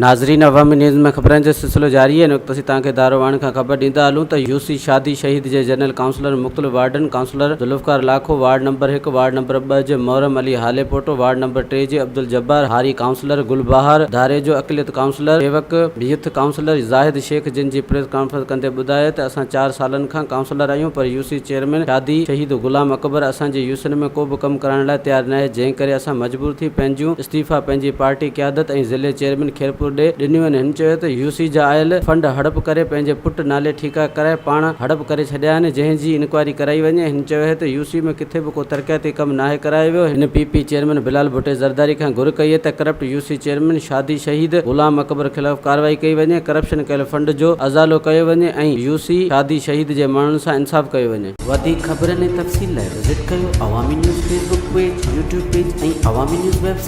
ناظرين عوامي نيوز ۾ خبرن جو سلسلو جاري آهي ان وقت اسين توهان کي دارو واڻ کان خبر ڏيندا هلون ته يو سي شادي شهيد جي جنرل ڪائونسلر مختلف وارڊن councillor Zulfiqar Lakho ward number هڪ وارڊ نمبر ٻه جي محرم علي هاليپوٽو وارڊ نمبر ٽي جي عبدالجبار هاري ڪائونسلر گل بهار ڌاريجو اقليت ڪائونسلر شيوڪ يوٿ ڪائونسلر زاهد شيخ جن جي پريس ڪانفرنس ڪندي ٻڌايو ته اسان چار سالن کان ڪائونسلر آهيون پر يوسي چيئرمين شادي شهيد غلام اڪبر اسان جي يوسين ۾ ڪو به ڪم ڪرائڻ لاء تيار ناهي جنهن ڪري اسان مجبور ٿي پنهنجون استعيفا پنهنجي پارٽي قيادت ۽ ضلعي چيئرمين خيرپور ڏي ڏنيون آهن هن چيو ته يوسي جا آيل فنڊ هڙپ ڪري پنهنجي پٽ نالي ٺيڪا ڪرائي پاڻ هڙپ ڪري ڇڏيا آهن جنهن جي انڪوائري ڪرائي وڃي هن چيو ته يوسي ۾ ڪٿي به ڪو ترقياتي ڪم ناهي ڪرايو ويو هن P P chairman Bilal Bhutto Zardari کان گهر ڪئي ته ڪرپٽ يوسي چيئرمين شادي شهيد غلام اڪبر خلاف ڪارروائي ڪئي وڃي، ڪرپشن ڪيل فنڊ جو ازالو ڪيو وڃي ۽ يو سي شادي شهيد جي ماڻهن سان انصاف ڪيو وڃي. وڌيڪ خبرن ۽ تفصيل لاء وزٽ ڪيو Awami news Facebook page, YouTube page ۽ Awami news website.